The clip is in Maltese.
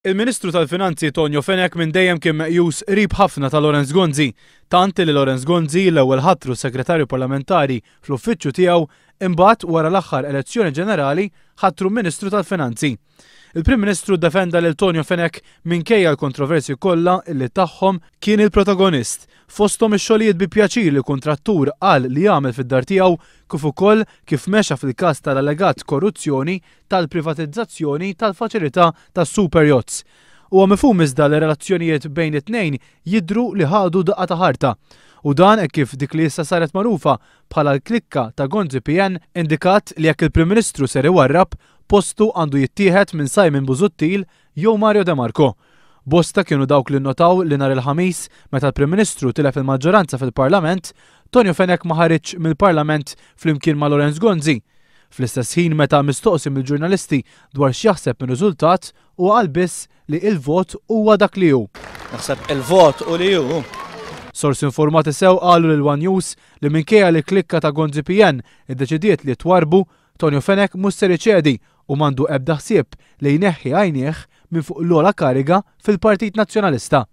Il-Ministru tal-Finanzi Tonio Fenech minn dejjem kien meqjus qrib ħafna ta' Lawrence Gonzi, tant li Lawrence Gonzi l-ewwel ħatru Segretarju Parlamentari fl-uffiċċju tiegħu imbagħad wara l-aħħar elezzjoni ġenerali ħatru Ministru tal-Finanzi. Il-Prim Ministru ddefenda lil Tonio Fenech minkejja l-kontroversji kollha li tagħhom kien il-protagonist, fosthom ix-xogħlijiet bi pjaċir li kuntrattur qal li għamel fid-dar tiegħu kif ukoll kif mexa fil-każ tal-allegat korruzzjoni tal-privatizzazzjoni tal-faċilità tas-super yachts. Huwa mifhum iżda li relazzjonijiet bejn it-tnejn jidhru li ħadu daqqa ta' ħarta. U dan hekk kif dik li issa saret magħrufa bħala l-klikka ta' Gonzi PN indikat li jekk il-Prim Ministru ser iwarrab, postu għandu jittieħed minn Simon Busuttil jew Mario De Marco. Bosta kienu dawk li nnotaw li nhar il-Ħamis, meta l-Prim Ministru tilef il-maġġoranza fil-Parlament, Tonio Fenech ma ħariġx mill-Parlament flimkien ma' Lawrence Gonzi. Fl-istess ħin meta mistoqsi mill-ġurnalisti dwar x'jaħseb mir-riżultat, huwa qal biss li il-vot huwa dak li hu. Naħseb il-vot hu li hu. Sorsi informati sew qalu lil one News li minkejja li klikka ta' Gonzi PN iddeċidiet li twarrbu, Tonio Fenech mhux ser iċedi u m'għandu ebda ħsieb li jneħħi għajnejh minn fuq l-ogħla kariga fil-Partit Nazzjonalista.